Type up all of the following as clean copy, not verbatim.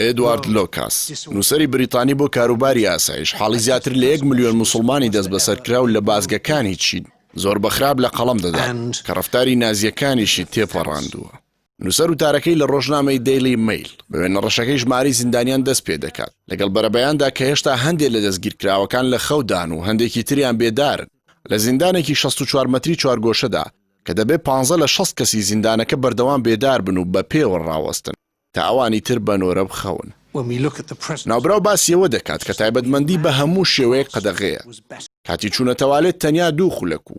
ئێدوارد لۆکاس، نووسەری بریتانی بۆ کاروباری ئاسایش، حاڵی زیاتر لە یەک ملیۆن موسڵمانی دەستبەسەرکراو لە بازگەکانی چین، زۆر بە خراپ لە قەڵەم دەدات، کە ڕەفتاری نازییەکانیشی تێپەڕاندووە. نووسەر وتارەکەی لە ڕۆژنامەی دەیلی مەیل بە وێنە ڕەشەکەی ژمارەی زیندانیان دەست پێ دەکات، لەگەڵ بەرەبەیاندا کە هێشتا هەندێ لە دەستگیرکراوەکان لە خەودان و هەندێکی تریان بێدارن، لە زیندانێکی 64 مەتری چوارگۆشەدا کە دەبێ پانزە لە 60 کەسی زیندانەکە بەردەوام بێدار بن و بە پێوە ڕاوەستن تا ئەوانی تر بە نۆرە بخەون. ناوبراو باسی ئەوە دەکات کە تایبەتمەندی بە هەموو شێوەیەک قەدەغەیە. کاتی چوونە تەوالێت تەنیا دوو خولەک و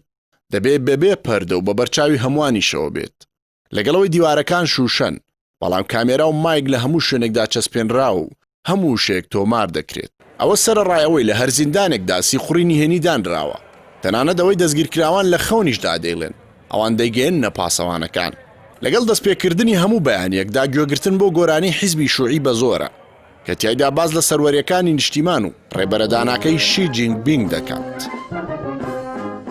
دەبێ بەبێ پەردە و بە بەرچاوی هەمووانیشەوە بێت. لەگەڵ ئەوەی دیوارەکان شووشەن، بەڵام کامێرا و مایک لە هەموو شوێنێکدا چەسپێنراوە و هەموو وشەیەک تۆمار دەکرێت. ئەوە سەرەڕای ئەوەی لە هەر زیندانێکدا سیخوڕی نهێنی دانراوە، تەنانەت ئەوەی دەستگیرکراوان لە خەونیشدا دەیڵێن، ئەوان دەیگەیەننە پاسەوانەکان. لەگەڵ دەستپێکردنی هەموو بەیانییەکدا گوێگرتن بۆ گۆرانی حیزبی شوعی بەزۆرە، کە تیایدا باس لە سەروەرییەکانی نیشتیمان و ڕێبەرە داناکەی شی جینگ بینگ دەکات.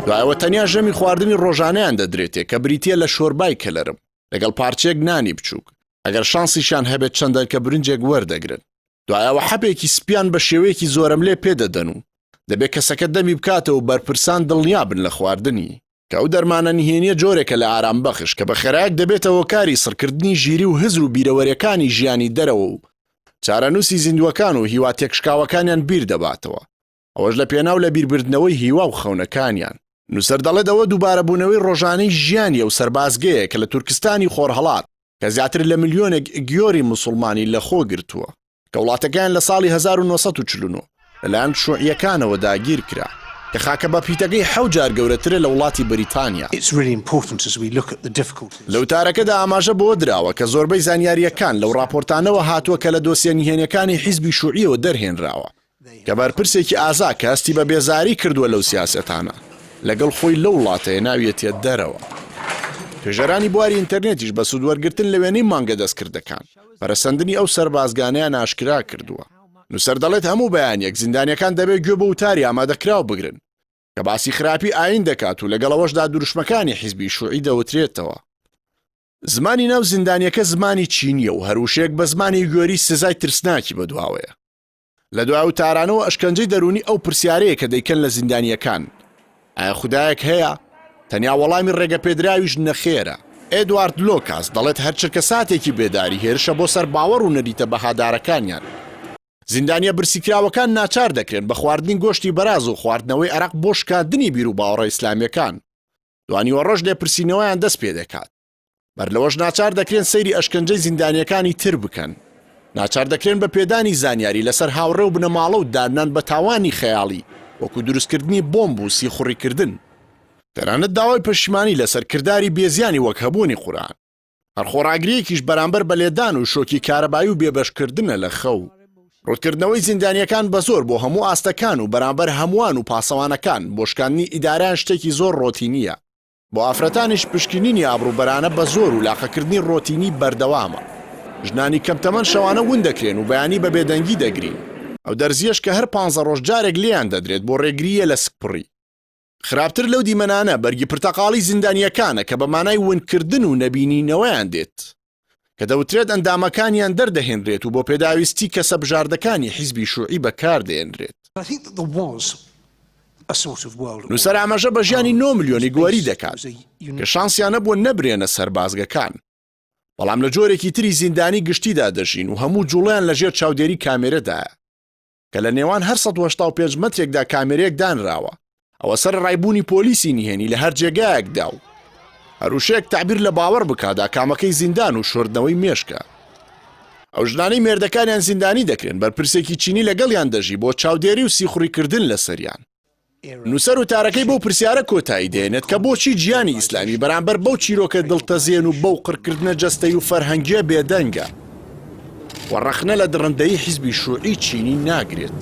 دوای ئەوە تەنیا ژەمی خواردنی ڕۆژانەیان دەدرێتێ کە بریتییە لە شۆربای کەلەرم لەگەڵ پارچەیەک نانی بچووک، ئەگەر شانسیشیان هەبێت چەند دەنکە برنجێک وەردەگرن. دوای ئەوە حەبێکی سپیان بە شێوەیەکی زۆرەملێ پێ دەدەن و دەبێت کەسەکە دەمی بکاتەوە و بەرپرسان دڵنیا بن لە خواردنی. کە ئەو دەرمانە نهێنیە جۆرێکە لە ئارامبەخش کە بە خێرایەک دەبێتە هۆکاری سڕکردنی ژیری و هزر و بیرەوەریەکانی ژیانی دەرەوە و چارەنووسی زیندووەکان و هیوا تێکشکاوەکانیان بیر دەباتەوە، ئەوەش لە پێناو لە بیربردنەوەی هیوا و خەونەکانیان. نووسەر دەڵێت ئەوە دووبارەبوونەوەی ڕۆژانەی ژیانی ئەو سەربازگەیە کە لە تورکستانی خۆرهەڵات کە زیاتر لە ملیۆنێک گیۆری موسوڵمانی لەخۆ گرتووە. کە وڵاتەکەیان لە ساڵی 1949 لەلایەن شوعییەکانەوە داگیر کرا، کە خاکە بەپیتەکەی حەوت جار گەورەترە لە وڵاتی بەریتانیا. لە وتارەکەدا ئاماژە بەوە دراوە کە زۆربەی زانیارییەکان لەو ڕاپۆرتانەوە هاتووە کە لە دۆسیە نهێنیەکانی حیزبی شوعییەوە دەرهێنراوە، کە بەرپرسێکی ئازا کە هەستی بە بێزاری کردووە لەو سیاسەتانە، لەگەڵ خۆی لەو وڵاتە هێناویەتیە دەرەوە. توێژەرانی بواری ئینتەرنێتیش بە سوودوەرگرتن لە وێنەی مانگە دەستکردەکان، پەرەسەندنی ئەو سەربازگانەیان ئاشکرا کردووە. نووسەر دەڵێت هەموو بەیانییەک زیندانییەکان دەبێت گوێ بۆ وتاری ئامادەکراو بگرن کە باسی خراپی ئایین دەکات و لەگەڵ ئەوەشدا دروشمەکانی حیزبی شوعی دەوترێتەوە. زمانی ناو زیندانییەکە زمانی چینییە و هەر وشەیەک بە زمانی گوێری سزای ترسناکی بەدواوەیە. لە دوای وتارانەوە ئەشکەنجەی دەروونی ئەو پرسیارەیە کە دەیکەن لە زیندانییەکان، ئایا خودایەک هەیە؟ تەنیا وەڵامی ڕێگەپێدراویش نەخێرە. ئێدوارد لۆکاس دەڵێت هەر چرکەساتێکی بێداری هێرشە بۆ سەر باوەڕ و نەریتە بەهادارەکانیان. زیندانییە برسیکراوەکان ناچار دەکرێن بە خواردنی گۆشتی بەراز و خواردنەوەی ئەرەق بۆ شکاندنی بیروباوەڕە ئیسلامییەکان. دوانیوەڕۆش لێپرسینەوەیان دەست پێدەکات. بەر لەوەش ناچار دەکرێن سەیری ئەشکەنجەی زیندانییەکانی تر بکەن. ناچار دەکرێن بە پێدانی زانیاری لەسەر هاوڕێ و بنەماڵە و داننان بە تاوانی خەیاڵی وەکو دروستکردنی بۆمب و سیخوڕیکردن. تەنانەت داوای پەشیمانی لەسەر کرداری بێزیانی وەک هەبوونی قورئان. هەر خۆڕاگرییەکیش بەرامبەر بە لێدان و شۆکی کارەبایی و بێبەشکردنە لە خەو. ڕووتکردنەوەی زیندانییەکان بە زۆر بۆ هەموو ئاستەکان و بەرامبەر هەمووان و پاسەوانەکان بۆ شکاندنی ئیدارەیان شتێکی زۆر ڕۆتینییە. بۆ ئافرەتانیش پشکنینی ئابڕووبەرانە بە زۆر و لاقەکردنی ڕۆتینی بەردەوامە. ژنانی کەم تەمەن شەوانە ون دەکرێن و بەیانی بە بێدەنگی دەگرین. ئەو دەرزییەش کە هەر پانزە ڕۆژ جارێک لێیان دەدرێت بۆ ڕێگرییە لە سکپڕی. خراپتر لەو دیمەنانە بەرگی پرتەقاڵی زیندانییەکانە کە بە مانای ونکردن و نەبینینەوەیان دێت. کە دەوترێت ئەندامەکانیان دەردەهێنرێت و بۆ پێداویستی کەسە بژاردەکانی حیزبی شوعی بەکاردێنرێت. نووسەر ئاماژە بە ژیانی نۆ ملیۆنی گۆری دەکات کە شانسیان نەبووە نەبرێنە سەربازگەکان، بەڵام لە جۆرێکی تری زیندانی گشتیدا دەژین و هەموو جوڵەیان لەژێر چاودێری کامێرەدایە. کە لە نێوان هەر 185 مەترێکدا کامێرەیەک دانراوە، ئەوە سەرەڕای بوونی پۆلیسی نهێنی لە هەر جێگایەکدا و هەر وشەیەک تەعبیر لە باوەڕ بکات ئاکامەکەی زیندان و شۆردنەوەی مێشکە. ئەو ژنانەی مێردەکانیان زیندانی دەکرێن بەرپرسێکی چینی لەگەڵیان دەژی بۆ چاودێری و سیخوڕیکردن لەسەریان. نووسەر وتارەکەی بەو پرسیارە کۆتایی دێنێت کە بۆچی جیهانی ئیسلامی بەرامبەر بەو چیرۆکە دڵتەزێن و بەو قڕکردنە جەستەی و فەرهەنگییە بێدەنگە و ڕەخنە لە دڕندەیی حیزبی شوعی چینی ناگرێت.